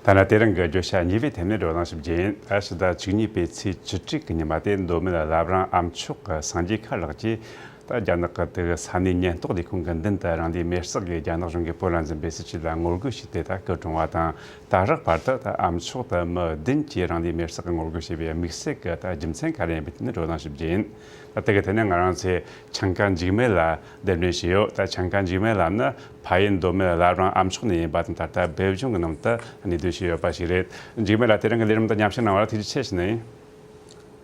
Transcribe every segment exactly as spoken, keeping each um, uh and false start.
ད་ནི་དེ་རིང་གི་བརྗོད་བྱ་གཉིས་པའི་ཐད་ནས་བགྲོ་གླེང་ཞིག་བགྱིས་ཡིན། ད་ཕྱི་ཟླ་བཅུ་གཉིས་པའི་ཚེས་བཅུ་དྲུག་གི་ཉི་མ་དེ་མདོ་སྨད་བླ་བྲང་ཨ་མཆོག་གི་སངས་རྒྱས་མཁར་ལགས་ཀྱིས། ད་རྒྱ་ནག་གི་དེ་གི་ས་གནས་ཉེན་རྟོག་ལས་ཁུངས་ཀྱི་མདུན་དུ་རང་ལུས་མེར་སྲེག་གིས་རྒྱ་ནག་གཞུང་གིས་བོད་ལ་འཛིན་པའི་སྲིད་བྱུས་ལ་ངོ་རྒོལ་བྱས་ཏེ་ད་སྐུ་གྲོངས་པ་དང་། ད་རག་བར་དུ་ད་ཨ་མཆོག་ཏུ་མི་བདུན་གྱིས་རང་ལུས་མེར་སྲེག་གི་ངོ་རྒོལ་བྱས་པའི་དམིགས་བསལ་གྱི་ད་རྒྱུ་མཚན་ག་རེ་ཡིན་པའི་ཐད་ནས་བགྲོ་གླེང་ཞིག་བགྱིས་ཡིན། ད་དེ་གི་ཐད་ནས་ང་རང་ཚོས་འཆིང་ཀ་འཇིགས་མེད་ལ་གདན་འདྲེན་བྱས་ཡོད། ད་འཆིང་ཀ་འཇིགས་མེད་ལགས་ནི་ཕ་ཡུལ་མདོ་སྨད་བླ་བྲང་ཨ་མཆོག་ནས་ཡིན་པ་དང་། ད་ལྟ་བོད་གཞུང་གི་ནང་དུ་གནས་སྡོད་བྱས་ཡོད་པ་ཞིག་རེད། འཇིགས་མེད་ལགས་དེ་རིང་གི་ལས་རིམ་དུ་མཉམ་ཞུགས་གནང་བར་ཐུགས་རྗེ་ཆེ་ཞུ་ནི་ཡིན།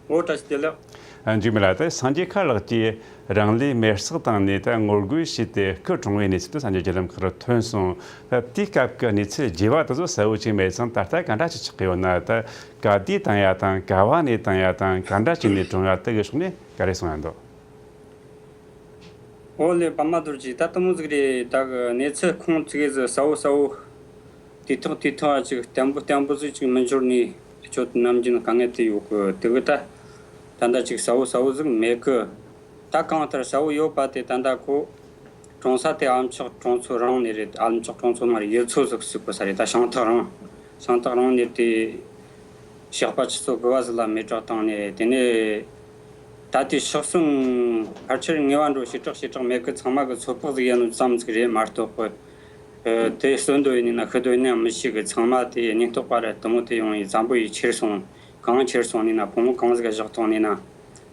ཨོ་བཀྲ་ཤིས་བདེ་ལེགས། ཨ། འཇིགས་མེད་ལགས། ད་སངས་རྒྱས་མཁར་ལགས་ཀྱིས་རང་ལུས་མེར་སྲེག་བཏང་ནས་ད་ངོ་རྒོལ་བྱས་ཏེ་སྐུ་གྲོངས་པའི་གནས་ཚུལ་དེ་སངས་རྒྱས་བརྒྱུད་ལམ་ཁག་ཏུ་ཐོན་སོང་། ད་དེའི་སྐབས་ཀྱི་གནས་ཚུལ་རྒྱས་པ་དེ་ཚོ་གསལ་བོ་ཅིག་མེད་ཙང་། ད་ལྟ་ག་འདྲ་ཅིག་ཆགས་ཀྱི་ཡོད་ན། ད་ག་དུས་བཏང་ཡ་དང་། ག་བ་ནས་བཏང་ཡ་དང་། ག་འདྲ་ཅིག་ནས་གྲོངས་ཡ་དེ་གི་ཕྱོགས་ནས་ག་རེ་གསུང་ཡ་འདུག་ཨོ་ལེ། པདྨ་རྡོ་རྗེ། ད་དེ་མོ་ཟིག་རེད། ད་གི་གནས་ཚུལ་ཁུངས་ཙི་གེ་ཟིག་གསལ་བོ་གསལ་བོ། དུས་ཐོག་དུས་ཐོག་ཅིག་བརྟན་པོ་བརྟན་པོ་ཟིག་ཅིག་མི་འབྱོར་ནས་ཁྱོད་ནམ་རྒྱུན་དཀའ་ངལ་དེ་ཡོད་གི། དེ་གི་ད་ད་ལྟ་ཅིག་གསལ་བོ་གསལ་བོ་ཟིག་མེད་གི། ད་གང་ལྟར་གསལ་བོ་ཡོད་པ་དེ་ད་ལྟ་ཁོ་གྲོངས་ས་དེ་ཨ་མཆོག་གྲོངས་ཚོ་རང་ནས་རེད། ཨ་མཆོག་གྲོངས་ཚོ་མ་རེད། ཡུལ་ཚོ་ཟིག་ཟིག་གོ་ས་རེད། ད་ཤིང་ཐག་རིང་། ཤིང་ཐག་རིང་ནས་དེ་ཞག་པ་ཆུ་ཚོད་དགུ་པ་ཟིག་ལ་མེ་སྲེག་བཏང་ནས། དེ་ནས་ད་དེ་ཕྱོགས་སོང་ཕལ་ཆེར་ངེས་པ་འགྲོ་བྱེ་བྲག་བྱེ་བྲག་མེད་གི། ཚང་མ་གི་ཚོད་དཔག་ཟིག་ཡིན་ནོ་ཙམ་ཟིག་རེད་མ་གཏོགས་གི། ཨ། དེ་གསོན་དོ་ཡིན་ན་ཤི་དོ་ཡིན་ན་མི་ཤེས་གི། ཚང་མ་དེ་ཉེན་རྟོག་པ་ར་དེ་མོ་དེ་ཡོང་ཡི་འཛམ་བུ་ཡི་ཁྱེར་སོང་། གང་ཁྱེར་སོང་ནི་ན། ཕུང་བོ་གང་ཟིག་བཞག་བཏང་ནི་ན།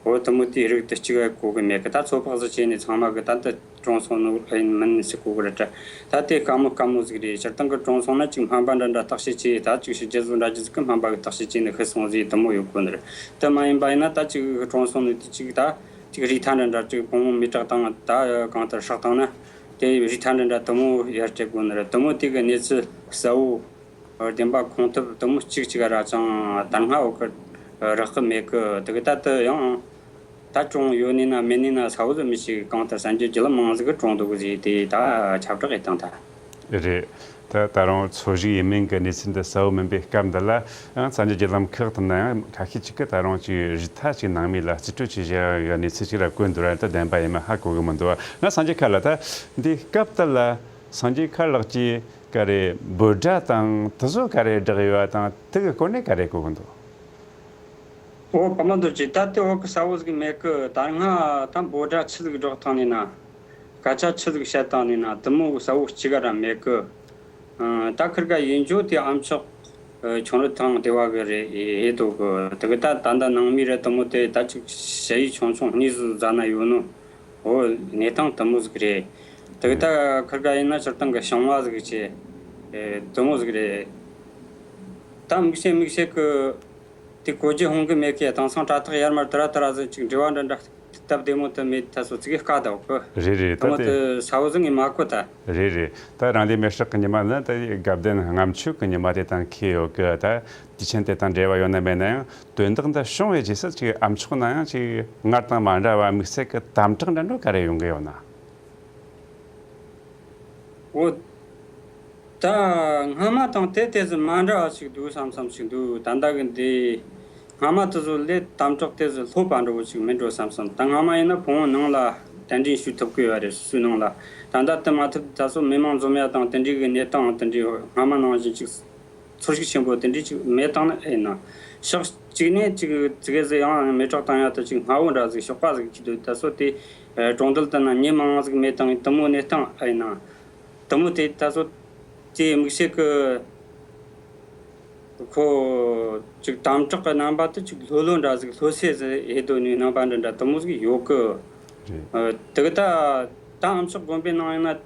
འོ་དེ་མོ་དེའི་རིགས་དེ་གཅིག་ག་གོ་གི་མེད་གི། ད་ཚོད་དཔག་ཟིག་བྱས་ནས་ཚང་མ་གི་ད་འདི་གྲོངས་སོང་ནོ་ཨེ་ཡིན་མིན་ཟིག་གོ་གི་རེད་དྲ། ད་དེ་དཀའ་མོ་དཀའ་མོ་ཟིག་རེད། སྤྱིར་བཏང་གི་གྲོངས་སོང་ན་ཅིག་སྨན་པ་འདྲ་འདྲ་བརྟག་དཔྱད་བྱས། ད་ཅིག་ཕྱི་རྒྱལ་བཟོ་འདྲ་ཅིག་ཟིག་གི་སྨན་པ་གི་བརྟག་དཔྱད་བྱས་ནས་ཤི་སོང་ཟིག་དེ་མོ་ཡོད་གོ་ནི་རེད། དེ་མ་ཡིན་པ་ཡིན་ན་ད་ཅིག་གྲོངས་སོང་ནི་དེ་ཅིག་ད་ཅིག་རུས་ཐལ་འདྲ་འདྲ་ཅིག་ཕུང་བོ་མེ་སྲེག་བཏང་། ད་གང་ལྟར་སྲེག་བཏང་ན་དེ་རུས་ཐལ་འདྲ་འདྲ་དེ་མོ་ཡར་སྤྲད་གོ་ནི་རེད། དེ་མོ་དེ་གི་གནས་ཚུལ་གསལ་བོ། བདེན་པ་ཁུངས་ཐུབ་དེ་མོ་གཅིག་གཅིག་ར་ཅང་ད་སྔ་འོག་གི་རག་གི་མེད་གི། དེ་གི་ད་དེ་ཡང་ད་གྲོངས་ཡོད་ནི་ན་མེད་ནི་ན་གསལ་བོ་ཟིག་མི་ཤེས་གི། གང་ལྟར་སངས་རྒྱས་བརྒྱུད་ལམ་མང་ཟིག་གི་གྲོངས་འདུག་གི་ཟེར་དེ་ད་ཁྱབ་བསྒྲགས་ཡེད་བཏང་ད། རེད། ད་ད་རུང་འཚོ་བཞུགས་ཡིན་མིན་གི་གནས་ཚུལ་འདི་གསལ་བོ་མིན་པའི་སྐབས་འདི་ལ། ཡང་སངས་རྒྱས་བརྒྱུད་ལམ་ཁག་དང་ན་ཡང་ཁ་ཤས་ཅིག་གིས་ད་རུང་ཅིག་རུས་ཐལ་ཅིག་ནང་མི་ལ་རྩིས་སྤྲོད་ཅིག་བྱེད་ཡ་གི་གནས་ཚུལ་ཅིག་ར་བཀོད་འདུག་ར། ད་བདེན་པ་ཡིན་མིན་ཧ་གོ་གི་མི་འདུག་ང་སངས་རྒྱས་མཁར་ལགས། ད་འདི་སྐབས་དེ་ལ་སངས་རྒྱས་མཁར་ལགས་ཀྱིས་ག་རེ་འབོད་སྒྲ་དང་དེ་ཚོ་ག་རེ་བསྒྲགས་ཡོད་པ་དང་། དེ་གི་སྐོར་ནས་ག་རེ་གོ་གི་འདུག་ཨོ་པདྨ་རྡོ་རྗེ། ད་དེ་འོག་གི་གསལ་བོ་ཟིག་མེད་གི། ད་སྔ་ད་འབོད་སྒྲ་ཆི་ཟིག་སྒྲོག་བཏང་ནས་ན། སྐད་ཆ་ཆི་ཟིག་བཤད་བཏང་ནས་ན་དེ་མོ་གསལ་བོ་གཅིག་ག་ར་མེད་གི། ཨ། ད་ཁིར་ག་ཡིན་རྒྱུ་དེ་ཨ་མཆོག་ཨ། ཁྱུང་རུ་ཐང་སྡེ་བ་གི་རེད་ཡེ་དོ་གི། དེ་གི་ད་ད་ད་ནང་མི་རེད་དེ་མོ་དེ་ད་ཅིག་ཞ་ཡི་ཆུང་ཆུང་གཉིས་སུ་ཟ་ན་ཡོད་ནོ། འོ་གནས་སྟངས་དེ་མོ་ཟིག་རེད། དེ་གི་ད་ཁིར་ག་ཡིན་ན་སྤྱིར་བཏང་གི་ཞིང་བ་ཟིག་བྱས། ཨེ། དེ་མོ་ཟིག་རེད། ད་དམིགས་བྱས་དམིགས་བྱས་གི། དེ་གོ་རྒྱུ་ཧོང་གི་མེད་གི། དེང་སང་དྲ་ཐག་ཡར་མར་དེ་ར་དེ་ར་ཟིག་ཅིག་འབྲེལ་བ་འདྲ་འདྲ་སྟབས་བདེ་མོ་དེ་མེད། ད་སོ་ཙི་གེ་དཀའ་ད་གི། རེད་རེད། དེ་ད་མོ་དེ་དེ་གསལ་བོ་ཟིག་ངས་མ་གོ་ད། རེད་རེད། ད་རང་ལུས་མེར་སྲེག་གི་ཉི་མ་ནི་ད་དགའ་ལྡན་ལྔ་མཆོད་ཀྱི་ཉི་མ་དེ་དང་འཁེལ་ཡོད་གི། ད་དུས་ཆེན་དེ་དང་འབྲེལ་བ་ཡོད་ན་མེད་ན་ཡང་དོན་དག་འདི་བྱུང་བའི་རྗེས་སུ་ཅིག་ཨ་མཆོག་ན་ཡང་ཅིག་སྔར་དང་མ་འདྲ་བ་དམིགས་བསལ་གི་དམ་དྲག་འདྲ་འདྲ་ག་རེ་ཡོང་གི་ཡོད་ན། འོ། ད་སྔ་མ་དང་དེ་དེ་ཟིག་མ་འདྲ་བ་ཞིག་འདུག་བསམ་བསམ་ཞིག་འདུག་ད་ལྟ་གི་འདི་སྔ་མ་དེ་ཚོ་ལས་དམ་དྲག་དེ་ཟིག་ལྷོད་པ་འདྲ་བོ་ཞིག་མིན་འགྲོ་བསམ་བསམ། ད་སྔ་མ་ཡིན་ན་ཕུང་བོ་ནང་ལ་གདན་འདྲེན་ཞུ་ཐུབ་གི་ཡོད་རེད། སུ་ནང་ལ། ད་ལྟ་དེ་མ་ཐུབ། ད་སོ་མི་མང་འཛོམས་ཡ་དང་དེ་འདྲའི་གི་གནས་སྟངས་དེ་འདྲའི་སྔ་མ་ནང་བཞིན་ཅིག་ཚོར་ཤུགས་ཆེན་པོ་དེ་འདྲའི་ཅིག་མེད་བཏང་ན་ཨེ་ན། ཕྱོགས་གཅིག་ནས་ཅིག་ཙི་གེ་ཟིག་ཡང་མེ་སྲེག་བཏང་ཡ་ད་ཅིག་སྔ་བོ་འདྲ་ཟིག་ཞོགས་པ་ཟིག་གི་འདུག་ད་སོ་དེ་གྲོང་རྡལ་དེ་ན་མི་མང་ཟིག་མེད་བཏང་དེ་མོ་གནས་སྟངས་ཨེ་ན། དེ་མོ་དེ་ད་སོ་དེ་དམིགས་བསལ་གི་ཁོ་ཅིག་དམ་དྲག་གི་རྣམ་པ་དེ་ཅིག་ལྷོད་ལྷོད་འདྲ་ཟིག་ལྷོད་སེ་ཟིག་ཡེ་དོ་ནི་རྣམ་པ་འདྲ་འདྲ་དེ་མོ་ཟིག་ཡོད་གི། རེད། ཨ། དེ་གི་ད་ད་ཨ་མཆོག་དགོན་པའི་ནང་ཡིན་ན། ཨ།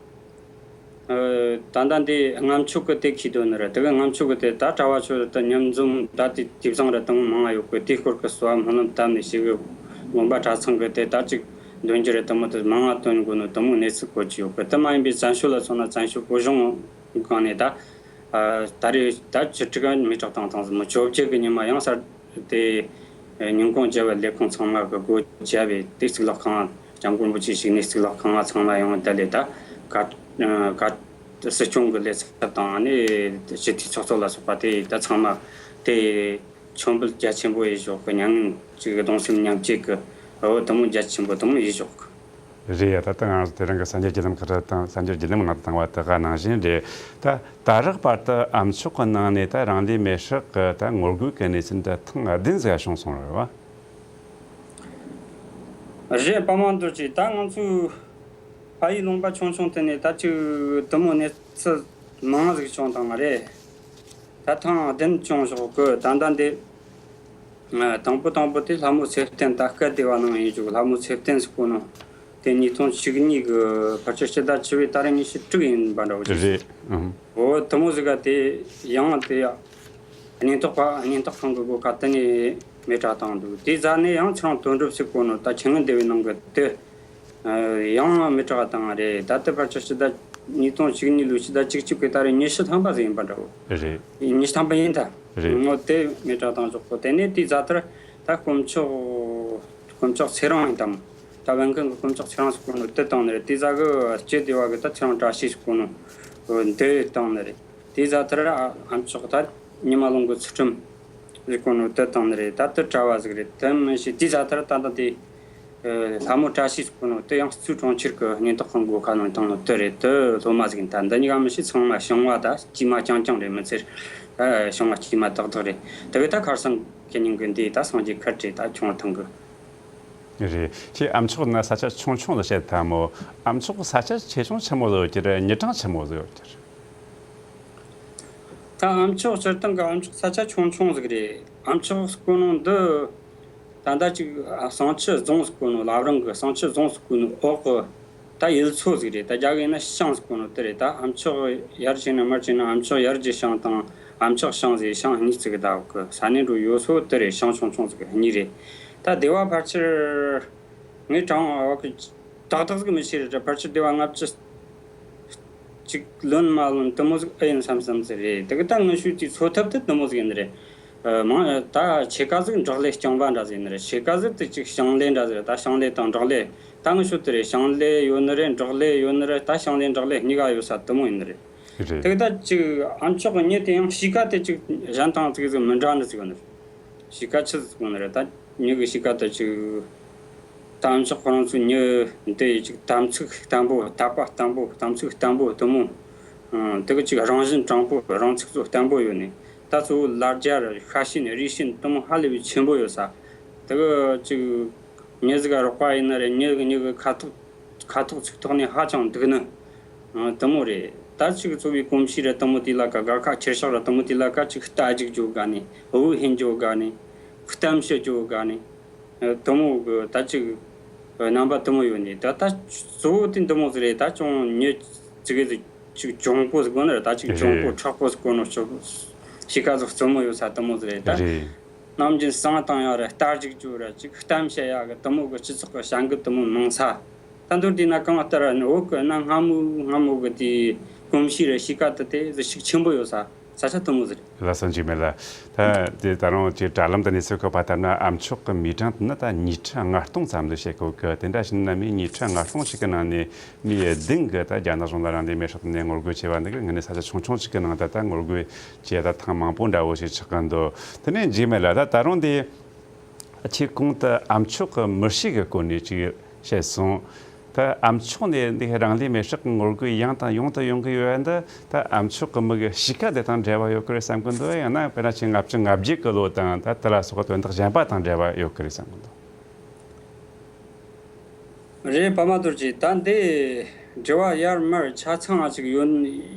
ད་ལྟ་འདི་ལྔ་མཆོད་གི་དེ་ཁྱེར་དོ་ནི་རེད། དེ་གི་ལྔ་མཆོད་གི་དེ་ད་གྲྭ་བ་ཆོས་ད་མཉམ་འཛོམས་ད་དེ་དེ་བཟང་ར་དང་མང་ང་ཡོད་གི། དེའི་སྐོར་གི་གསོལ་བ་སྨོན་ལམ་བཏབ་ནས་ཞིག་གི་དགོན་པ་གྲྭ་ཚང་གི་དེ་ད་ཅིག་འདོན་རྒྱུ་རེད། དེ་མོ་དེ་མང་ང་སྟོན་དགོས་ནོ་དེ་མོ་གནས་ཚུལ་གོ་རྒྱུ་ཡོད་གི། དེ་མ་ཡིན་པའི་བཙན་བྱོལ་ལ་སོང་ན་བཙན་བྱོལ་བོད་གཞུང་སྒང་ནས་ད། ཨ། ད་རེས་ད་བཅུ་དྲུག་ག་མེ་སྲེག་བཏང་བཏང་ཟིན་མོ། བཅོ་བརྒྱད་གི་ཉི་མ་ཡང་སར་དེ་ཉིན་གུང་བརྒྱབ་པ་ལས་ཁུངས་ཚང་མ་གི་སྒོ་བརྒྱབ་པས། དེ་གཙུག་ལག་ཁང་སྐྱབས་མགོན་རིན་པོ་ཆེ་བཞུགས་གནས་གཙུག་ལག་ཁང་ང་ཚང་མ་ཡོང་དེ་ལས་ད་ག་ག་སྲིད་སྐྱོང་གི་ལས་ཚབ་དང་ནི་སྤྱི་འཐུས་ཚོགས་གཙོ་ལ་སོགས་པ་དེ་ད་ཚང་མ་དེ་མཆོད་འབུལ་རྒྱ་ཆེན་པོ་ཡེ་ཞོག་གི། མྱ་ངན་ཅིག་གདུང་སེམས་མཉམ་སྐྱེད་གི་འོ་དེ་མོ་རྒྱ་ཆེན་པོ་དེ་མོ་ཡེ་ཞོག་གི། རེད་ཡ། ད་ལྟ་ང་ཚོ་དེ་རིང་གི་གསར་འགྱུར་བརྒྱུད་ལམ་ཁག་དང་གསར་འགྱུར་བརྒྱུད་ལམ་ནང་དུ་བཏང་བ་དེ་ག་ནང་བཞིན་རེད། ད་ད་རག་བར་དུ་ཨ་མཆོག་གི་ནང་ནས་ད་རང་ལུས་མེར་སྲེག་གི་ད་ངོ་རྒོལ་གི་གནས་ཚུལ་འདི་ཐེངས་བདུན་ཙམ་བྱུང་སོང་རེད་བ། རེད། པ་མ་འདུར་གྱིས་ད་ང་ཚོའི་ཕ་ཡུལ་ལུང་པ་ཆུང་ཆུང་དེ་ནས་ད་ཅིག་དུ་མོ་གནས་ཚུལ་མང་ཟིག་བྱུང་བཏང་ང་རེད། ད་ཐེངས་བདུན་བྱུང་ཞོག་གི་ད་ལྟ་འདི། ཨ། དང་པོ་དང་པོ་དེ་ལྷ་མོ་ཚེ་བརྟན། ད་སྐད་བདེ་བ་ནང་ཡིན་ཞོག་ལྷ་མོ་ཚེ་བརྟན་ཟེར་གོ་ནོ། དེ་ཉིས་སྟོང་བཅུ་གཉིས་གི་ཕལ་ཆེར་སྤྱི་ཟླ་བཅུ་པའི་ཏ་རིག་ཉི་ཤུ་དྲུག་ཡིན་པ་འདྲ་བོ་ཅིག་རེད། ཨང་། འོ་དུ་མོ་ཟིག་ག་དེ་ཡང་དེ་ཡ། གཉེན་རྟོག་པ་གཉེན་རྟོག་ཁང་གི་སྒོ་ཁ་དེ་ནས་མེ་དྲག་བཏང་འདུག་དེ་ཟ་ནས་ཡང་ཚུར་རང་དོན་གྲུབ་ཟེར་གོ་ནོ་ད་ཆེན་ངན་སྡེ་བའི་ནང་གི་དེ། ཡང་མི་དྲག་བཏང་རེད། ད་ལྟ་ཕལ་ཆེར་ཕྱི་ཟླ་ཉིས་སྟོང་བཅུ་གཉིས་ལོའི་ཕྱི་ཟླ་བཅུ་གཅིག་གི་ཏ་རིག་ཉི་ཤུ་ཐམ་པ་ཟིག་ཡིན་པ་འདྲ་བོ། རེད། ཉི་ཤུ་ཐམ་པ་ཡིན་ད། རེད། ངོ་དེ་མི་དྲག་བཏང་ཆོག་གོ་དེ་ནས་དེའི་ཛ་ཏར་ད་དཀོན་མཆོག་དཀོན་མཆོག་ཚེ་རིང་ཡིན་དམ། ད་བན་ཁང་གི་དཀོན་མཆོག་ཚེ་རིང་ཟེར་གོ་ནོ་དེ་བཏང་ནི་རེད། དེའི་ཛ་གི་སྐྱེ་བདེ་བ་གི་ད་ཚེ་རིང་བཀྲ་ཤིས་ཟེར་གོ་ནོ་འདི་བཏང་ནི་རེད། དེའི་ཛ་ཏར་ཨ་མཆོག་ད་ཉི་མ་ལུང་གི་ཚུལ་ཁྲིམས་ཟེར་གོ་ནོ་དེ་བཏང་ནི་རེད། ད་དེ་གྲྭ་བ་ཟིག་རེད། དེ་མིན་ཞིག་དེའི་ཛ་ཏར་ད་ལྟ་དེ། ཨ། ལྷ་མོ་བཀྲ་ཤིས་ཟེར་གོ་ནོ་དེ་ཡང་གཙོས་གྲོང་ཁྱེར་གི་གཉེན་རྟོག་ཁང་སྒོ་ཁ་ནང་བཏང་ནོ་དེ་རེད། དེ་སློབ་མ་ཟིག་ཡིན། ད་འདི་གཉིས་ཀ་མི་ཤེས། ཚང་མ་ཞིང་བ་ད་དཀྱུས་མ་རྐྱང་རྐྱང་རེད། མི་ཚེར། ཨ། ཞིང་བ་དཀྱུས་མ་ཏག་ཏག་རེད། དེ་བས་ད་ཁར་སང་ཁེ་ཉིན་གི་འདི་ད་སངས་རྒྱས་ཁུར་བྲེ་ད་ཁྱོང་ཐང་གི། རེད། ཁྱེད་ཨ་མཆོག་ན་ས་ཆ་ཆུང་ཆུང་ལ་བཤད་ཐལ་མོ། ཨ་མཆོག་ས་ཆ་ཆེ་ཆུང་ཆི་མོ་ཟིག་ཡོད་ཀྱི་རེད། མི་གྲངས་ཆི་མོ་ཟིག་ཡོད་ཀྱི་རེད། ད་ཨ་མཆོག་སྤྱིར་བཏང་གི་ཨ་མཆོག་ས་ཆ་ཆུང་ཆུང་ཟིག་རེད། ཨ་མཆོག་ཟེར་གོ་ནོ་འདི། ད་ལྟ་ཅིག་བསང་ཆུ་རྫོང་ཟེར་གོ་ནོ་ལབ་རིང་གི་བསང་ཆུ་རྫོང་ཟེར་གོ་ནོ་འོག་གི་ད་ཡུལ་ཚོ་ཟིག་རེད། ད་རྒྱ་གི་ཡིན་ན་ཤང་ཟེར་གོ་ནོ་དེ་རེད། ད་ཨ་མཆོག་ཡར་ཕྱིན་ན་མར་ཕྱིན་ན་ཨ་མཆོག་ཡར་རྒྱུད་ཤང་དང་ཨ་མཆོག་ཤང་ཟེར་ཤང་གཉིས་ཟིག་གི་ད་འོག་གི་ས་གནས་འགྲོ་ཡོད་སོ་དེ་རེད། ཤང་ཆུང་ཆུང་ཟིག་གཉིས་རེད། ད་སྡེ་བ་ཕལ་ཆེར་ངའི་གྲངས་འོག་གི་ཏག་ཏག་ཟིག་མི་ཤེས་རེད། ཕལ་ཆེར་སྡེ་བ་ལྔ་བཅུ་ཅིག་ལོན་མ་ལོན་དུ་མོ་ཟིག་ཨེ་ཡིན་བསམ་བསམ་ཟིག་རེད། དེ་གི་ད་ངེད་ཤུལ་དེའི་འཚོ་ཐབས་དེ་དུ་མོ་ཟིག་ཡིན་རེད། ཨ། མང་ད་ཕྱེད་ཀ་ཟིག་འབྲོག་ལས་རྐྱང་པ་འདྲ་ཟིག་ཡིན་རེད། ཕྱེད་ཀ་ཟིག་དེ་ཅིག་ཞིང་ལས་འདྲ་ཟིག་རེད། ད་ཞིང་ལས་དང་འབྲོག་ལས་ད་ངེད་ཤུལ་དེ་རེད། ཞིང་ལས་ཡོད་ནི་རེད། འབྲོག་ལས་ཡོད་ནི་རེད། ད་ཞིང་ལས་འབྲོག་ལས་གཉིས་ཀ་ཡོད་ས་དུ་མོ་ཡིན་རེད། རེད། དེ་གི་ད་ཅིག་ཨ་མཆོག་གི་མྱི་དེ་ཡང་གཤིས་ཀ་དེ་ཅིག་གཞན་དང་ཅིག་ཟིག་མི་འདྲ་ནི་ཟིག་ཡོད་ནི་རེད། གཤིས་ཀ་ཆི་ཟིག་ཡོད་ནི་རེད། ད་མྱི་གི་གཤིས་ཀ་དེ་ཅིག་ད་ཨ་མཆོག་ཁོ་རང་ཚོའི་མྱི་འདི་ཅིག་དམ་ཚིག་བརྟན་པོ། དད་པ་བརྟན་པོ། དམ་ཚིག་བརྟན་པོ་དུ་མོ། ཨང་། དེ་གི་ཅིག་རང་བཞིན་དྲང་པོ། རང་ཚུགས་ཚོ་བརྟན་པོ་ཡོད་ནི། ད་གཙོ་བོ་ལ་རྒྱ་ར་ཤ་ཞེན་རུས་ཞེན་དུ་མོ་ཧ་ལས་པའི་ཆེན་པོ་ཡོད་ས། དེ་གི་ཅིག་མྱི་ཟིག་ག་རོགས་པ་ཡིན་ན་རེད། མྱི་གི་མྱི་གི་ཁ་ཐུག་ཁ་ཐོག་ཚིག་ཐོག་ནས་ཧ་ཅང་སྡུག་ནི། ཨང་། དུ་མོ་རེད། ད་ཅིག་འཚོ་བའི་གོམས་གཤིས་ར་དུ་མོ་དེ་ལ་ཀ་གར་ཁ་ཁྱེར་ཤག་ར་དུ་མོ་དེ་ལ་ཀ་ཅིག་རྟ་རྒྱུག་རྒྱུ་དགའ་ནི། འུ་ཧན་རྒྱུ་དགའ་ནི། གཏམ་བཤད་རྒྱུ་དགའ་ནི། ཨ། དུ་མོ་གི་ད་ཅིག་ཨ། རྣམ་པ་དུ་མོ་ཡོད་ནི། ད་ད་གཙོ་བོ་དེ་དུ་མོ་ཟིག་རེད། ད་ཅུང་མྱི་ཅིག་གི་ཅིག་གྱོང་པོ་ཟིག་དགོས་ནི་རེད། ད་ཅིག་གྱོང་པོ་རེད། མཁྲེགས་པོ་ཟིག་དགོས་ནོ་ཅིག་གཤིས་ཀ་ཟིག་རྩུབ་མོ་ཡོད་ས་དུ་མོ་ཟིག་རེད། ད་རེད། ནམ་རྒྱུན་བསང་བཏང་ཡག་ར་རྟ་རྒྱུག་རྒྱུ་ར་ཅིག་གཏམ་བཤད་ཡག་གི་དུ་མོ་གི་སྤྱི་ཚོགས་གི་བྱ་འགུལ་དུ་མོ་མང་ས། ད་མདོར་བསྡུས་ན་གང་ལྟར་ནི་བོད་གི་གནའ་སྔ་མོའི་སྔ་མོ་གི་དེའི་གོམས་གཤིས་ར་གཤིས་ཀ་དེ་དེ་ཟིག་ཤུགས་ཆེན་པོ་ཡོད་ས་ས་ཆ་དུ་མོ་ཟིག་རེད། ལགས་སོ། འཇིགས་མེད་ལགས། ད་དེ་ད་རུང་ཅིག་དྲ་ལམ་དུ་གནས་ཚུལ་ཁག་ཕབ་བཏང་ན་ཨ་མཆོག་གི་མི་གྲངས་དེ་ནི་ད་ཉིས་ཁྲི་ལྔ་སྟོང་ཙམ་དུ་བཤད་གོ་གི། དེ་འདྲ་ཞིག་ན་མི་ཉིས་ཁྲི་ལྔ་སྟོང་ཞིག་གི་ནང་ནས་མི་བདུན་གི་ད་རྒྱ་ནག་གཞུང་ལ་རང་ལུས་མེར་སྲེག་ནས་ངོ་རྒོལ་བྱས་པ་འདི་གི་ངོས་ནས་ས་ཆ་ཆུང་ཆུང་ཞིག་གི་ནང་དུ་ད་ངོ་རྒོལ་བྱས་ད་ཐེངས་མང་པོ་འདྲ་བོ་ཞིག་ཆགས་ཀྱི་འདུག་དེ་ནས་འཇིགས་མེད་ལགས། ད་ད་རུང་འདི་ཁྱེད་གོང་དུ་ཨ་མཆོག་གི་མི་གཤིས་ཀྱི་སྐོར་ནས་ཅིག་བཤད་སོང་། ད་ཨ་མཆོག་ནས་འདི་རང་ལུས་མེར་སྲེག་གི་ངོ་རྒོལ་ཡང་དང་ཡང་དུ་ཡོང་གི་ཡོད་པ་འདི་ད་ཨ་མཆོག་གི་མི་གི་གཤིས་ཀ་དེ་དང་འབྲེལ་བ་ཡོད་ཀྱི་རེད་བསམ་གྱི་འདུག་ཡང་ན་དཔེར་ན་ཆེད་ལྔ་བཅུ་ང་བརྒྱད་གི་ལོ་དང་ད་དེ་ལ་སོགས་པ་དོན་དག་གཞན་པ་དང་འབྲེལ་བ་ཡོད་ཀྱི་རེད་བསམ་གྱི་འདུག་རེད། པ་མ་དོར་གྱི་ད་འདི་དྲི་བ་ཡར་མར་ཆ་ཚང་ང་ཅིག་ཡོད་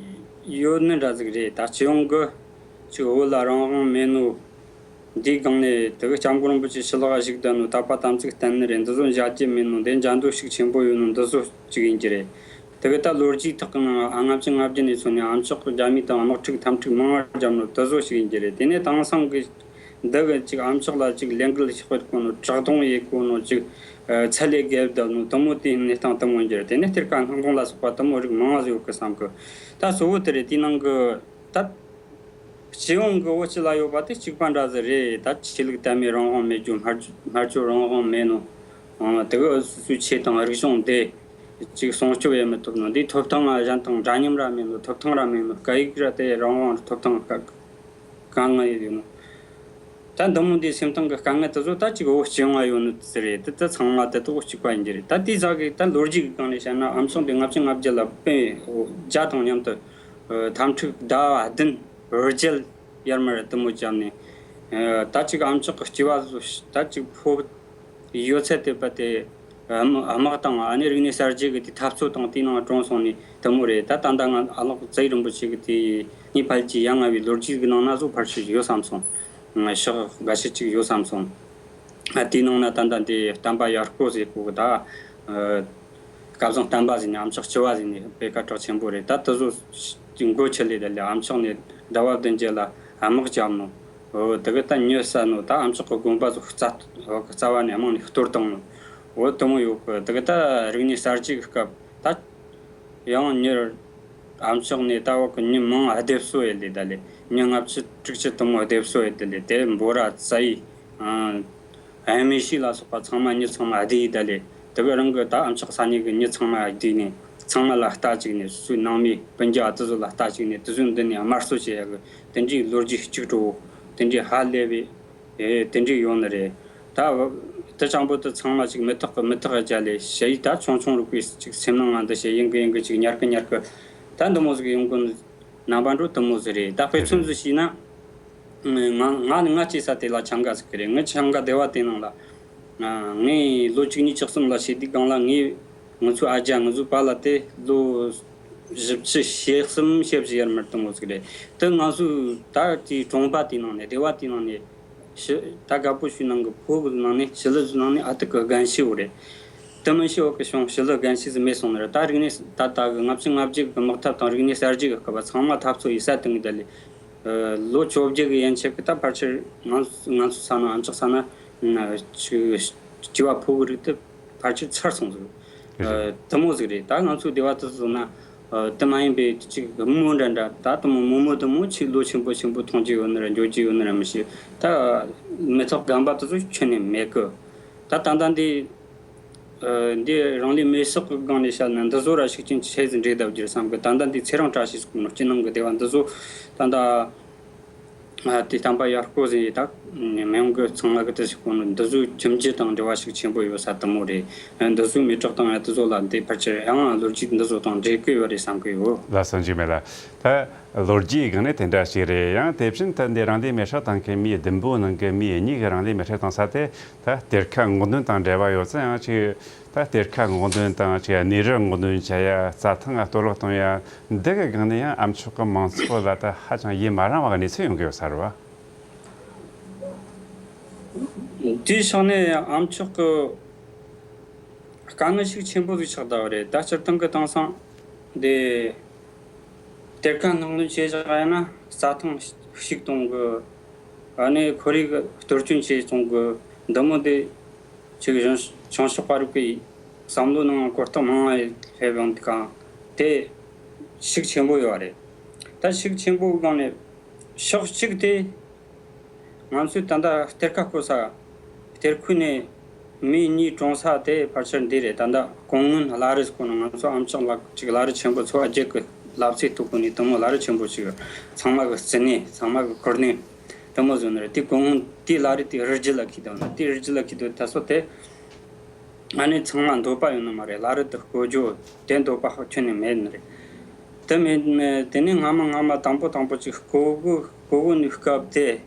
ཡོད་ནི་འདྲ་ཟིག་རེད། ད་སྤྱི་ཡོངས་གི་ཅིག་བོད་ལ་རང་དབང་མེད་ནོ། འདིའི་སྒང་ནས་དེ་གི་སྐྱབས་མགོན་རིན་པོ་ཆེ་ཕྱི་ལོགས་ལ་བཞུགས་བསྡད་ནོ། དད་པ་དམ་ཚིག་བརྟན་ནི་རེད། འདི་ཚོ་མཇལ་རྒྱུ་མེད་ནོ། འདི་མཇལ་འདོད་ཤུགས་ཆེན་པོ་ཡོད་ནོ། འདི་ཚོ་གཅིག་ཡིན་གྱི་རེད། དེ་གི་ད་ལོ་རྒྱུས་ཐོག་གི་ནང་ལྔ་བཅུ་ང་བརྒྱད་ནས་ཚོ་ནས་ཨ་མཆོག་གི་རྒྱ་མི་དང་དམག་འཁྲུག་འཐབ་འཁྲུག་མང་བ་བརྒྱབ་ནོ། དེ་ཚོ་གཅིག་ཡིན་གྱི་རེད། དེ་ནས་དེང་སང་གི་འདི་གི་ཅིག་ཨ་མཆོག་ལ་ཅིག་ལས་འགུལ་ཞིག་སྤེལ་གོ་ནོ། དྲག་རྡུང་ཡེད་གོ་ནོ། ཅིག་ཚད་ལས་བརྒལ་བསྡད་ནོ། དེ་མོ་དེའི་གནས་སྟངས་དེ་མོ་ཡིན་གྱི་རེད། དེ་ནས་གཏེར་ཁ་སྔོག་འདོན་ལ་སོགས་པ་དེ་མོ་རིགས་མང་བ་ཟིག་ཡོད་གི་བསམ་གི། ད་གཙོ་བོ་དེ་རེད། དེའི་ནང་གི་ད་སྤྱི་ཡོངས་ཀྱི་བོད་སྤྱི་ལ་ཡོད་པ་དེ་གཅིག་པ་འདྲ་ཟིག་རེད། ད་ཆོས་ལུགས་དད་མོས་རང་དབང་མེད་རྒྱུ། སྨྲ་སྨྲ་བརྗོད་རང་དབང་མེད་ནོ། ཨང་། དེ་གི་སོ་སོའི་ཆོས་དང་རིག་གཞུང་དེ་ཅིག་སྲུང་སྐྱོབ་ཡེད་མི་ཐུབ་ནོ། འདིའི་ཐོབ་ཐང་ང་གཞན་དང་འདྲ་མཉམ་ར་མེད་ནོ། ཐོབ་ཐང་ར་མེད་ནོ། སྐད་ཡིག་ར་དེ་རང་དབང་ཐོབ་ཐང་ག་ག་ང་ཡོད་ནོ། ད་འདི་མོ་འདི་སེམས་གཏིང་གི་དཀའ་ངལ་དེ་ཚོ་ད་ཅིག་བོ་སྐྱེ་ཡོང་ཡོད་ནི་ཟེར་རེད། དེ་ད་ཚང་མ་དེ་ད་བོ་གཅིག་པ་ཡིན་གྱི་རེད། ད་དེའི་ཟ་གི་ད་ལོ་རྒྱུས་ཀྱི་སྒང་ནས་བཤད་ན་ཨམ་ཅོག་འདི་ལྔ་བཅུ་ང་བརྒྱད་ལ་དཔེ་བརྒྱ་དང་མཉམ་དུ་འཐབ་འཁྲུག་ཟླ་བ་བདུན་བར་བརྒྱད་ཡར་མར་དེ་མོ་བརྒྱབ་ནས། ད་ཅིག་ཨམ་ཅོག་གི་སྐྱེ་བ་ད་ཅིག་ཕོ་ཡོད་ཚད་དེ་པ་དེ་དམག་དང་ཨ་ནི་རིག་གནས་གསར་བརྗེ་གི་དེ་འཐབ་རྩོད་དང་དེའི་ནང་གྲོངས་སོང་ནས་དེ་མོ་རེད། ད་ད་ལྟ་ང་ཨ་ལགས་ཚེ་རིང་རིན་པོ་ཆེ་གི་དེ་ངའི་ཕལ་ཆེར་ཡ་ང་བའི་ལོ་རྒྱུས་གི་ནང་ན་བཟོ་ཕལ་ཆེར་ཡོད་བསམ་སོང་། ཤག་འགའ་ཤས་ཅིག་ཡོད་བསམ་སོང་། ཨ་དེའི་ནང་ན་ད་ལྟ་འདི་བསྟན་པ་ཡར་སྐོར་ཟེར་གོ་གི་ད། སྐལ་བཟང་བསྟན་པ་ཟེར་ནས་ཨམ་ཅོག་སྐྱེ་བ་ཟེར་ནས་དཔེ་སྐད་གྲགས་ཆེན་པོ་རེད། ད་དེ་ཚོ་མགོ་ཆེ་ལས་ད་ལས་ཨམ་ཅོག་ནས་ཟླ་བ་བདུན་བརྒྱད་ལ་དམག་བརྒྱབ་ནོ། འོ་དེ་གི་ད་མྱི་བསད་ནོ། ད་ཨམ་ཅོག་གི་དགོན་པ་ཚོ་རྩ་འོ་གི་རྩ་བ་ནས་དམག་ནས་གཏོར་བཏང་ནོ། འོ་དེ་མོ་ཡོད་གི། དེ་གི་ད་རིག་གནས་གསར་བརྗེ་གི་སྐབས་ད་ཡང་མྱི་ཨམ་ཅོག་ནས་ད་བ་གི་མྱི་མང་སྡེབ་གསོ་ཡེ་ལས་ད་ལས་མྱི་ལྔ་བཅུ་དྲུག་ཅུ་དེ་མོ་སྡེབ་གསོ་ཡེ་ད་ལས་དེ་འབོ་ར་ཙ་ཡི་ཨ་ཨ་མེ་ཤི་ལ་སོགས་པ་ཚང་མ་མྱི་ཚང་མ་བསྡད་ཡི་ད་ལས། དེ་གི་རང་གི་ད་ཨམ་ཅོག་ས་ནས་གི་མྱི་ཚང་མ་བསྡད་ནས་ཚང་མ་ལ་ལྟ་བཅུག་ནས་སུའི་ནང་མི་སྤུན་ཀྱག་དེ་ཚོ་ལ་ལྟ་བཅུག་ནས་དེ་ཚོའི་མདུན་ནས་དམར་གསོད་བྱེད་ཡ་གི་དེ་འདྲའི་ལོ་རྒྱུས་གཅིག་འགྲོ་དེ་འདྲའི་ཧ་ལས་པའི་ཨེ་དེ་འདྲའི་ཡོད་ནི་རེད། ད་དེ་ཅང་པོ་དེ་ཚང་མ་ཅིག་མི་ཐག་གི་མི་ཐག་རྒྱ་ལས་ཞེ་ཡི་ད་ཆུང་ཆུང་རུ་ཀུའི་ཅིག་སེམས་ནང་ང་འདི་ཞེ་ཡིན་གི་ཡིན་གི་ཅིག་ཉར་གི་ཉར་གི་ད་འདི་མོ་ཟིག་ཡོང་གི་རྣམ་པ་འགྲོ་དེ་མོ་ཟིག་རེད། ད་དཔེ་མཚོན་ཟིག་བྱས་ན། ང་ང་ནི་ང་སྐྱེས་ས་དེ་ལ་ཆང་ག་ཟིག་གི་རེད། ངའི་ཆང་ག་སྡེ་བ་དེ་ནང་ལ། ངས་ལོ་བཅུ་གཉིས་བཅུ་གསུམ་ལ་བྱས་དུས་སྒང་ལ་ངས་ང་ཚོའི་ཨ་ཅག་ང་ཚོའི་པཱ་ལགས་དེ་ལོ་བཞི་བཅུ་ཞེ་གསུམ་ཞེ་བཞི་ཡར་མར་དེ་མོ་ཟིག་རེད། དེ་ང་ཚོའི་ད་དེའི་གྲོང་པ་དེ་ནང་ནས་སྡེ་བ་དེ་ནང་ནས་ཞི་ད་དགའ་པོ་ཞུ་ནང་གི་ཕོ་གི་ནང་ནས་ཞི་ལི་ནང་ནས་ཨ་ཏི་གི་རྒན་ཤེས་བོ་རེད། དེ་མིན་ཤེས་བོ་གི་བྱུང་ཞི་ལི་རྒན་ཤེས་སུ་མེད་སོང་ནི་རེད། ད་རིག་གནས་ད་ལྟ་གི་ལྔ་བཅུ་ང་བརྒྱད་གི་དམག་འཐབ་དང་རིག་གནས་གསར་བརྗེ་གི་སྐབས་ཚང་མ་འཐབ་རྩོད་ཡེ་ས་དེ་ངས་ད་ལས། ལོ་བཅོ་བརྒྱད་ཀྱི་ཡན་ཆད་ཀྱི་ད་ཕལ་ཆེར་ང་ང་ཚོ་ས་ན་ཨམ་ཅོག་ས་ན་ཅི་སྐྱེ་བ་ཕོ་གི་རིགས་དེ་ཕལ་ཆེར་ཚར་སོང་ཟིག་དེ་མོ་ཟིག་རེད། ད་ང་ཚོའི་སྡེ་བ་དེ་ཚོ་ན་དེ་མ་ཡིན་པའི་ཅིག་མོ་འདྲ་འདྲ་ད་དེ་མོ་མོ་མོ་དེ་མོ་ཆེས་ལོ་ཆེན་པོ་ཆེན་པོ་མཐོང་རྒྱུ་ཡོད་ནི་ར་འཇོག་རྒྱུ་ཡོད་ནི་ར་མི་ཤེས། ད་མི་ཐོག་རྒན་པ་དེ་ཚོ་ཁྱོན་ནས་མེད་གི། ད་ད་ལྟ་འདི། འདི་རང་ལུས་མེར་སྲེག་གི་སྒང་ནས་བཤད་ན་འདི་ཚོ་ར་ཤུགས་རྐྱེན་ཆེ་ཟིག་འདྲེས་བསྡད་རྒྱུ་རེད་བསམ་གི། ད་ལྟ་འདི་ཚེ་རིང་བཀྲ་ཤིས་སྐུ་ནོར་སྤྱི་ནང་གི་སྡེ་བ་འདི་ཚོ་ད་ལྟ་དེ་བསྟན་པ་ཡར་སྐོར་ཟིན་ཡིན། ད་མི་ཡོང་གི་ཚང་མ་གི་དེ་ཞིག་གོ་ནོ་འདི་ཚོའི་ཁྱིམ་རྒྱུད་དང་འབྲེལ་བ་ཤུགས་ཆེན་པོ་ཡོད་ས་དེ་མོ་རེད། འདི་ཚོའི་མི་དྲག་དང་ཡ་དེ་ཚོ་ལ་འདི་ཕལ་ཆེར་ཡང་ལོ་རྒྱུས་འདི་ཚོ་དང་འབྲེལ་གི་ཡོད་རེད་བསམ་གི་ཡོད། ལ་སོན་གྱི་མེད་ལ། ད་ལོ་རྒྱུས་སྒང་ནས་དེ་འདྲ་ཞིག་རེད། ཡང་དེ་བཞིན་དུ་འདི་རང་ལུས་མེར་སྲེག་བཏང་མཁན་མི་བདུན་པོ་ནང་གི་མི་གཉིས་ཀྱི་རང་ལུས་མེར་སྲེག་བཏང་ས་དེ། ད་གཏེར་ཁ་སྔོག་འདོན་དང་འབྲེལ་བ་ཡོད་ཙང་ཡང་ཅིག་ད་གཏེར་ཁ་སྔོག་འདོན་དང་ཅིག་གནས་རི་སྔོག་འདོན་བྱ་ཡ། རྩྭ་ཐང་ང་གཏོར་བརླག་གཏོང་ཡ། འདི་གི་སྒང་ནས་ཡང་ཨ་མཆོག་གི་མང་ཚོགས་ལ་ད་ཧ་ཅང་ཡིད་མ་རངས་པ་གི་གནས་ཚུལ་ཡོང་གི་ཡོད་ས་རེད་བ། དེའི་ཕྱོགས་ནས་ཨ་མཆོག་གི་དཀའ་ངལ་ཤུགས་ཆེན་པོ་ཟིག་ཆགས་བསྡད་པ་རེད། ད་སྤྱིར་བཏང་གི་དེང་སང་འདི་གཏེར་ཁ་སྔོག་འདོན་བྱས་བཞག་ཡ་ན་རྩྭ་ཐང་བཤིག་གཏོང་གི། ཨ་ནི་ཁོར་ཡུག་གཏོར་སྐྱོན་བྱས་གཏོང་གི། འདི་མོ་འདི་ཅིག་བྱང་ཕྱོགས་པ་རིགས་ཀྱི་བསམ་བློ་ནང་གོ་རྟོགས་མང་བ་སླེབས་ཡོང་དུས་གང་དེ་ཤུགས་ཆེན་པོ་ཡོད་རེད། ད་ཤུགས་ཆེན་པོའི་སྒང་ནས་ཕྱོགས་གཅིག་དེ། ང་ཚོས་ད་ལྟ་གཏེར་ཁ་བརྐོས་ས། གཏེར་ཁུལ་ནས་མི་གཉིས་གྲོངས་ས་དེ་ཕལ་ཆེར་འདི་རེད། ད་ལྟ་གོང་སྔོན་བླ་རི་ཟེར་གོ་ནོ། ང་ཚོ་ཨ་མཆོག་ལགས་ཅིག་བླ་རི་ཆེན་པོ་ཚོ་བརྒྱད་ཀྱི་ལབ་ཙེ་ཐུག་གོ་ནི་དེ་མོ་བླ་རི་ཆེན་པོ་ཅིག་ཚང་མ་གི་རྩིག་ནས་ཚང་མ་གི་ཁུར་ནས་དེ་མོ་བཟོས་ནི་རེད། དེ་གོང་སྔོན་དེ་བླ་རི་དེ་རི་རྒྱུད་ལ་འཁེལ་འདུག་ན། དེ་རི་རྒྱུད་ལ་འཁེལ་འདུག་ད་སོ་དེ། ཨ་ནི་ཚང་མ་འདོད་པ་ཡོད་ནི་མ་རེད། བླ་རི་དེ་བརྐོ་རྒྱུ་དེ་འདོད་པ་ཁྱོན་ནས་མེད་ནི་རེད། དེ་མེད་མེད་དེ་ནས་སྔ་མ་སྔ་མ་དང་པོ་དང་པོ་ཅིག་བརྐོ་གི་བརྐོ་གི་ནི་སྐབས་དེ།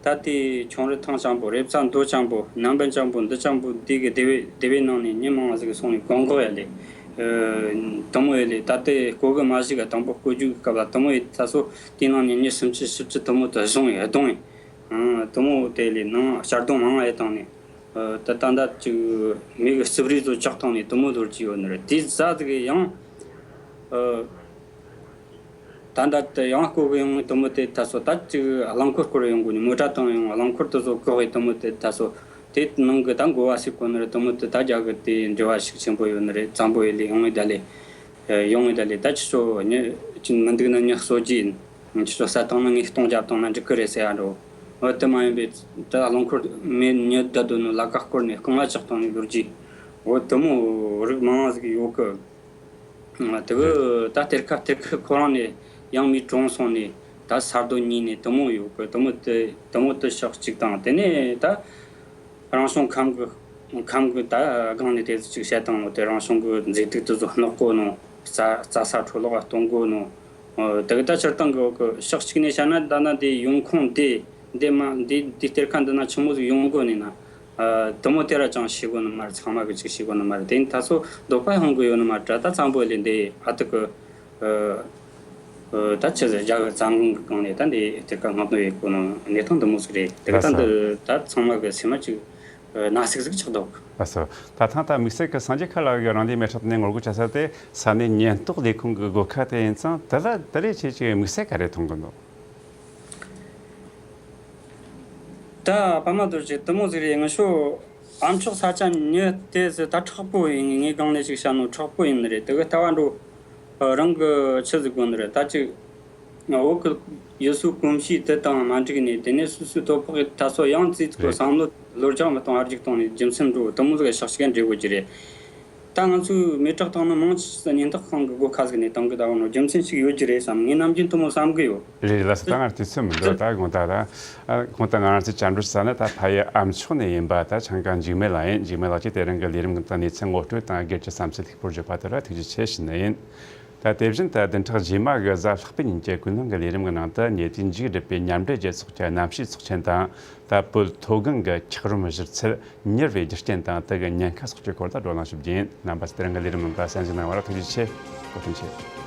ད་དེ་ཆུང་རི་ཐང་ལྕང་པོ། རེབ་ཚ་མདོ་ལྕང་པོ། ནང་པན་ལྕང་པོ། འདི་ལྕང་པོ་འདི་གི་སྡེ་བའི་སྡེ་བའི་ནང་ནས་མྱི་མང་བ་ཟིག་སོང་ནས་གོང་གོག་ཡ་ལས། དེ་མོ་ཡ་ལས་ད་དེ་བརྐོ་གི་མ་གཞི་ག་དང་པོ་བརྐོ་རྒྱུ་གི་སྐབས་ལ་དེ་མོ་ཡི་ད་སོ་དེའི་ནང་ནས་མྱི་སུམ་ཅུ་བཞི་བཅུ་དེ་མོ་དེ་བཟུང་ཡ་གཏོང་ཡ། དེ་མོ་དེ་ལས་ནང་གཅར་རྡུང་མང་བ་ཡ་བཏང་ནས། ད་ད་ད་ཅིག་མི་གི་རྩིབ་རི་ཚོ་བཅག་བཏང་ནས་དེ་མོ་ལོ་རྒྱུས་ཡོད་ནི་རེད། དེ་ཟ་ཟིག་ཡང་། ད་ལྟ་དེ་ཡང་བརྐོ་གི་ཡོང་དེ་མོ་དེ་ད་སོ་ད་ཅིག་རླངས་འཁོར་སྐོར་ཡོང་དགོས་ནི། མོ་ཊ་བཏང་ཡོང་རླངས་འཁོར་དེ་ཚོ་བཀག་གི་དེ་མོ་དེ་ད་སོ་དེ་ནང་གི་ད་འགོ་བ་ཞིག་གོ་ནི་རེད། དེ་མོ་དེ་ད་རྒྱ་གི་དེ་འབྲེལ་བ་ཤུགས་ཆེན་པོ་ཡོད་ནི་རེད། བཙན་པོ་ཡེ་ལས་ཡོང་ངེ་ད་ལས་ཡོང་ངེ་ད་ལས་ད་ཁྱེད་ཚོ་ཉི་ཅི་མི་འདུག་ན་ཉི་གསོད་རྒྱུ་ཡིན། ཁྱེད་ཚོ་ས་བཏང་ན་ངས་སྟོང་རྒྱབ་བཏང་ན་འགྲིག་གི་རེད་ཟེར་ཡ་འགྲོ། འོ་དེ་མ་ཡིན་པའི་ད་རླངས་འཁོར་མི་ཉི་ད་དོ་ནི་ལ་ཀ་སྐོར་ནས་རྐང་བ་ཆག་བཏང་ནས་ལོ་རྒྱུས། འོ་དེ་མོ་རིགས་མང་ང་ཟིག་ཡོད་གི། དེ་གི་ད་གཏེར་ཁ་གཏེར་ཁ་ཁོ་རང་ནས་ཡང་མི་གྲོངས་སོང་ནས་ ད་ས་རྡོ་ཉོས་ནས་དེ་མོ་ཡོད་གི། དེ་མོ་དེ་དེ་མོ་དེ་ཤོག་གཅིག་དང་། དེ་ནས་ད་རང་བྱུང་ཁམས་ཀྱི་ཁམས་ཀྱི་ད་སྒང་ནས་དེ་ཚོ་ཅིག་བཤད་དང་། དེ་རང་བྱུང་གི་མཛེས་སྡུག་དེ་ཚོ་སྣོག་གོ་ནོ། རྩྭ་རྩྭ་ས་འཕྲོ་བརླག་གཏོང་གོ་ནོ། ཨ། དེ་གི་ད་སྤྱིར་བཏང་གི་ཤོག་གཅིག་ནས་བཤད་ན། ད་ན་དེ་ཡོང་ཁུངས་དེ་འདི་མ་འདི་འདི་གཏེར་ཁ་འདི་ན་ཆི་མོ་ཟིག་ཡོང་གོ་ནས་ན། ཨ། དེ་མོ་དེ་ར་ཅང་ཤེས་གོ་ནི་མ་རེད། ཚང་མ་གི་ཅིག་ཤེས་གོ་ནི་མ་རེད། དེ་ནི་ད་སོ་འདོད་པ་ཡོང་གི་ཡོད་ནི་མ་རེད། ད་ཚང་པོ་ལས་འདི་ཨ་ཐུ་གི། ཨ། ཨ། ད་ཆི་ཟེར། རྒྱ་གི་བཙན་དབང་གི་སྒང་ནས་ད་འདི་གཏེར་ཁ་མངགས་ནོ་ཡོད་གོ་ནི་གནས་སྟངས་འདི་མོ་ཟིག་རེད། དེ་གི་ད་ལགས་སོ། འདི་ད་ཚང་མ་གི་སེམས་མ་ཅིག་ན་ཟིག་ཟིག་ཆགས་འདུག་ལགས་སོ། ད་ཐེངས་ད་དམིགས་བསལ་གི་སངས་རྒྱས་མཁའ་ལ་གི་རང་ལུས་མེ་སྲེག་དེ་ནས་ངོ་རྒོལ་བྱ་ས་དེ་ས་གནས་ཉེན་རྟོག་ལས་ཁུངས་གི་སྒོ་ཁ་དེ་ཡིན་ཙང་། དེ་ལ་དེ་ལས་ཁྱེད་ཀྱིས་དམིགས་བསལ་ག་རེ་མཐོང་གི་འདུག་ད་པདྨ་རྡོ་རྗེ་དེ་མོ་ཟིག་རེད། ངེད་ཆོ་ཨ་མཆོག་ས་ཆ་ཉོས་དེ་ཟིག་ད་མཁྲེགས་པོ་ཡིན། ངས་སྒང་ནས་ཅིག་བཤད་ནོ་མཁྲེགས་པོ་ཡིན་ནི་རེད། དེ་གི་ལྟ་བ་འགྲོ། རང་གི་ཆི་ཟིག་དགོས་ནི་རེད། ད་ཅིག་བོད་གི་ཡུལ་སྲོལ་གོམས་གཤིས་དེ་དང་མ་འགྲིག་ནས། དེ་ནས་སོ་སོའི་དོ་ཕོག་གི་ད་སོ་ཡང་རྩིས་ཚིག་གི་རེད། བསམ་བློ་བློ་རྒྱག་མི་གཏོང་། ཨར་རྒྱུག་གཏོང་ནས་རྒྱུ་མཚན་འགྲོ། དེ་མོ་ཟིག་ཤག་ཤིག་འདྲེ་དགོས་ཀྱི་རེད། ད་ང་ཚོས་མེ་སྲེག་བཏང་ནི་མང་ཆེ་ས་ཉེན་རྟོག་ཁང་གི་སྒོ་ཁ་ཟིག་ནས་བཏང་གི། ད་འོ་ནོ་རྒྱུ་མཚན་ཞིག་ཡོད་ཀྱི་རེད་བསམ། ངས་ནམ་རྒྱུན་དེ་མོ་བསམ་གི་ཡོད། རེད་ལགས་སོ། ད་ང་དུས་ཚོད་མི་འདུག་ད་དགོངས་དག་ད། ཨ། དགོངས་དག་ང་རང་ཚོས་བཅར་འདྲི་ཟེར་ན། ད་ཕ་ཡུལ་ཨ་མཆོག་ནས་ཡིན་པ་ད་ཆང་ཀ་འཇིགས་མེད་ལགས་ཡིན། འཇིགས་མེད་ལགས་ཀྱིས་དེ་རིང་གི་ལས་རིམ་གི་ནང་གནས་ཚུལ་ངོ་སྤྲོད་དང་སྒེར་གྱི་བསམ་ཚུལ་ལྷུག་པོར་བརྗོད་པ་དེ་ལ་ཐུགས་རྗེ་ཆེ་ཞུ་ནི་ཡིན། ད་དེ་བཞིན་དུ་བདུན་ཕྲག་རྗེས་མ་གི་གཟའ་ལྷག་པའི་ཉིན་གྱི་ཀུན་སློང་གི་ལས་རིམ་གྱི་ནང་དུ། ཉེ་དུས་མཇུག་བསྒྲིལ་བའི་མཉམ་འབྲེལ་རྒྱལ་ཚོགས་ཀྱི་གནམ་གཤིས་ཚོགས་ཆེན་དང་། ད་བོད་མཐོ་སྒང་གི་འཁྱགས་རོམ་བཞུར་ཚད་མྱུར་བའི་རྒྱུ་རྐྱེན་དང་དེ་གི་ཉེན་ཁ་སོགས་ཀྱི་སྐོར་ལ་བགྲོ་གླེང་ཞུ་རྒྱུ་ཡིན། རྣམ་པ་ཚོས་དེ་རིང་གི་ལས་རིམ་ནང་ལ་གསན་གཟིགས་གནང་བ་ལ་ཐུགས་རྗེ་ཆེ། བཀའ་དྲིན་ཆེ།